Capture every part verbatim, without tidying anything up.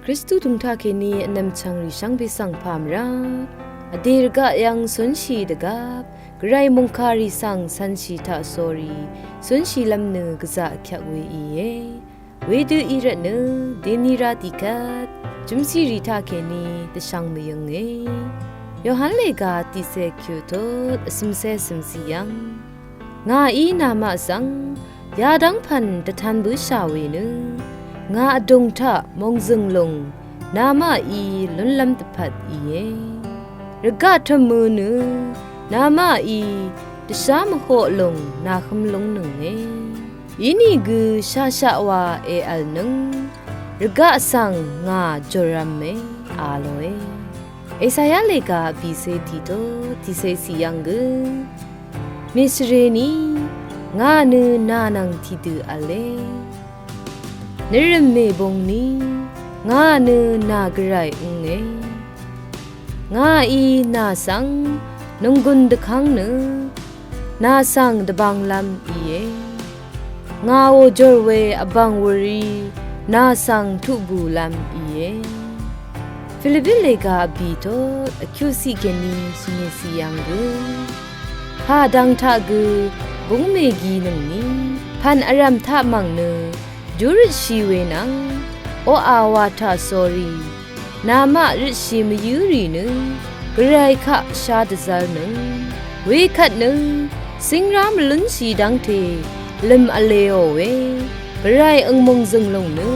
Kristu tùng taq kèní vnvm chv̀ngrì shvngbe svng pà mvrá vdè rvgaq yv̀ng cúnshì dvgvp, Gvray mòngkàrì svng cv̄nshì taq sórí cúnshìlv́m nø gvzà vkyvk we íe. Wedø í rvtnø dèní rá tiqkvt jø̀msìrì taq kèní dvshvng mvyǿnge. Yohan lèga tiqcé kyutut vcø̀mcé cø̀mcì yv̀ng, ngàí namaq svng yadv́ng pv̀n dvtv̄n bǿshà we nø ngà vdùng taq mòngzø̀ng lùng namaqí lúnlv́m dvpvt íe. Rvgaq tø̀mø nø namaqí dvshá mvhoq lùng nàhǿm lúngnønge. Inìgø shaqshaq wa èv̀lnøng rvgaq svng ngà jòrv̄me a lòe. Esaya lèga vbìcé tiqtut tiqcé cì yv̀ng gø, mèshvrení ngà nø nà nvng tiqdø v̄le. Nvrø̀m mèbungní ngà nø nà Gvray ǿnge. Ngàí nà svng nònggùn dvkv́ng nø nà svng dvbvnglv́m íe. Ngàò jòr we vbv̀ng wurrí nà svng tuq bùlv́m íe. Pilipi lèga vbìtut vkyuqciq kèní shvngøtciq yv̀ng gø, pà dvng taq gø búng mèginøngní pv̀n vrv̀m taq mv̀ng nø júrøtshì we nvng oqà wa taq sórí namaq røtshì mvyǿrì nø Gvray kaq shá dvzv́lnøng. Wekvt nø cíngrá mvlúnshì dv́ngte lø̀m vlēò we Gvray ø̀ng mòngzø̀ng lùng nø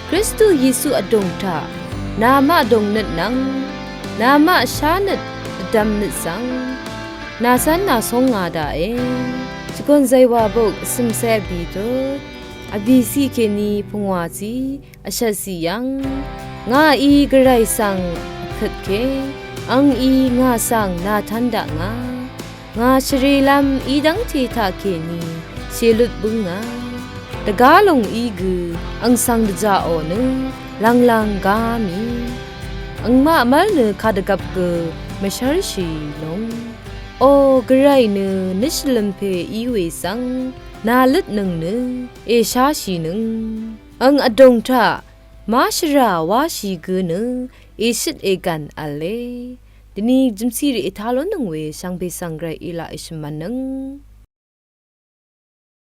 Kristu Yesu vdùng taq namaq dòngnøt nvng namaq shánøt vdvmnøt svng nà cv́n nà cónga daqe. Shvgùn Zaywa buk vcø̀mcé vbìtut vbìciq kèní pungwàciq vshvtciq yv̀ng, ngàí Gvray svng vkøtke àngí ngà svng nàtv́n daknga, ngà shvrelv́m í dv́ngte taq kèní shèlut bǿnga. Dvgá lùng í gø àng svng dvjaqò nø lv̀nglv̀ng gá mì, àngmaq mv́l nø kadvgvp gø mvshv́rshì lùng. O Gvray nø nøt shvlø̀m pè í we svng nà løtnøng nø èsháshìnøng. Àng vdùng taq máshvrà wáshì gø nø èshøt ègv̀n v̄le. Dvni jø̀msìrì ètá lúnnøng we shvngbe svng Gvray í laq èshvmv̄nnøng.